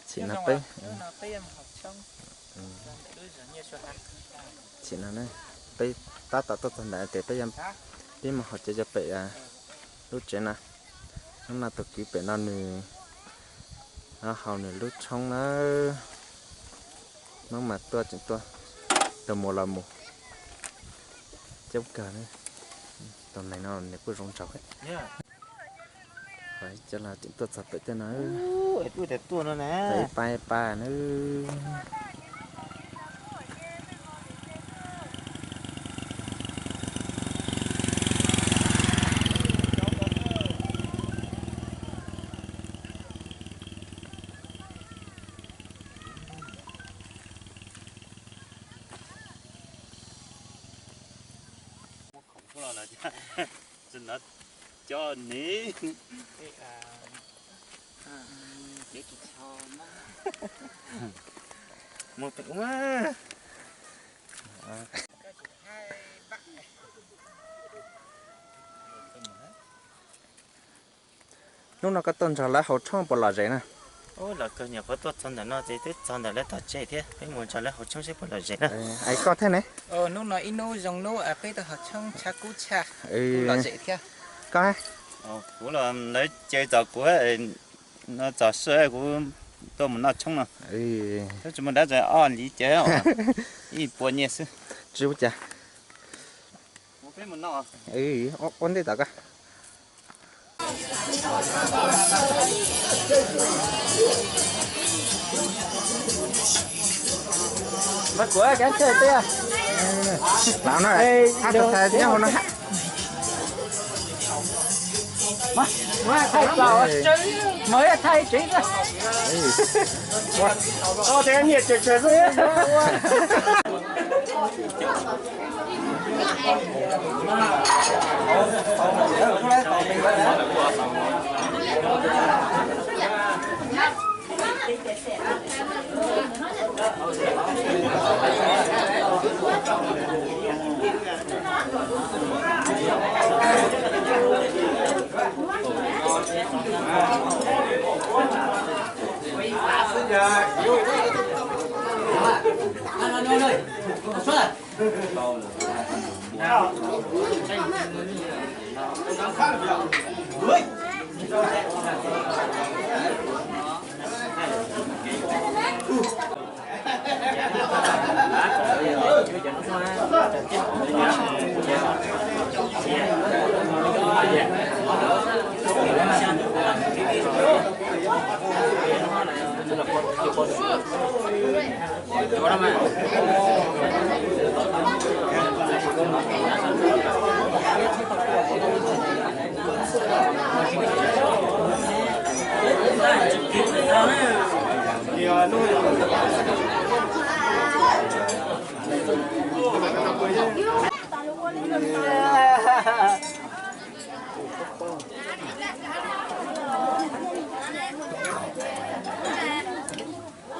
Chim no peb, chim no ne, peb tab tom tuaj txog ntawm tias peb, peb mus haus cawv cov pem lub tsev na. Hnub no tus kwv pem no nws haus nws lub tshoob na. Hnub mas tuaj tseem tuaj, tus mus los mus coob kawg. Tus neeg no nws kuj zoo nraug. Cov los tseem tuaj txog pem tej no, ib pa ib pa na. Tsis nov cov ni. Mus pem ua. Hnub no koj tuaj nrog lawv haus tshoob puas lom zem na? Ub, los kawg, nyuam qhuav tuaj txog ntawm no ces twb txog ntawm lawv tom tsev thiab, peb mus nrog lawv haus tshoob seb puas lom zem na. Es koj thiab ne? Hnub no ib hnub zoo hnub peb tuaj haus tshoob tshav kub tshaj, lom zem thiab. Koj? Kuv los lawv caw txog kuv, no txog sij kuv tuaj mus noj tshoob no. Tsis muaj dab tsi, ob li ces ib puas nyiaj xwb. Tsis ua cas. Ua ntej tom koj. Mas kuv kab chaw teb. Lam no, hab txhais nyob hauv no. Thaij plaws, mas thaij tsev xwb. Koj tej nyiaj tsawg tsawg xwb.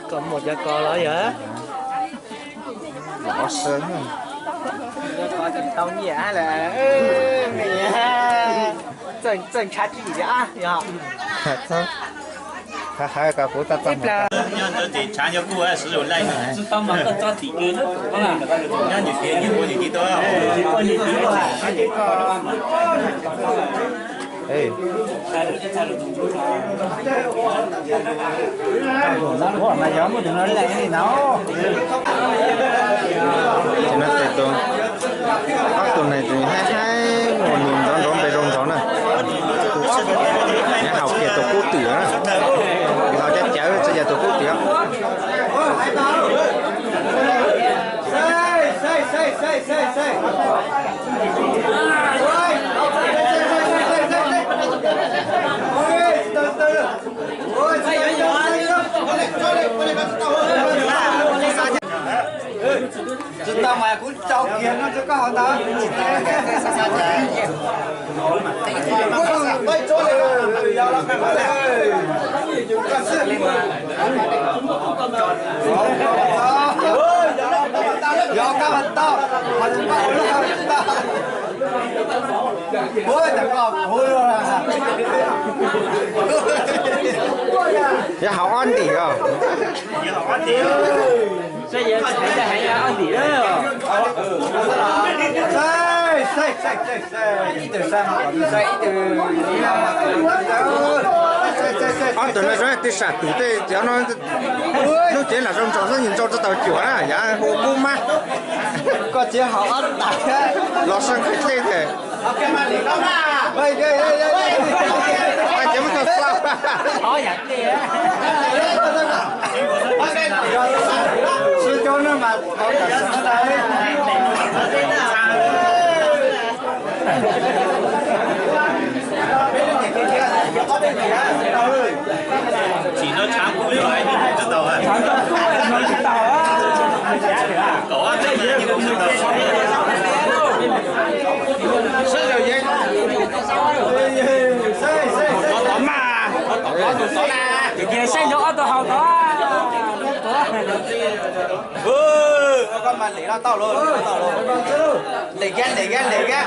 Koj muaj cov ko los yog? Tau nyiam lawm. Txawj ntshav tsis yog? Hais kom kuv tau txog. Nyob ntawd ces ntshav nyob kuj siv laij. Tsis tau mas koj tso tim kws, nyob nim tiag nim ua nim tib tau. Ces no tes tus, ob tug neeg tus haib haib ua nws nrov nrov npe zoo nrov na. Nyob haus kiag tus kub twm na. Nws ho cab cawv tsis yog tus kub twm. Tsis tau mas kuv tso kiag no rau koj haus ntawd. Yog koj mas tau, mas koj ua lub koj tau. Ua cas koj kuv luaj. Yog hauv ob ntim os. Ob tug no zoo twb sam tus tej cov no, lub cev lam zoo ntsos xwb, ntsau tsis tau cuam na, yav hu kub mab. Koj txiv hauv ob ntim los sab nqhis tej tes. Ces muab tau xav. Sib cov no mas tau tam sim no. Tsis no tshav kuv li los tsis tau. Sawv daws yeej, tov mas, ces saib nrog ob tug haus tod. Koj mas lem no tau lawm, lem kiag, lem kiag, lem kiag.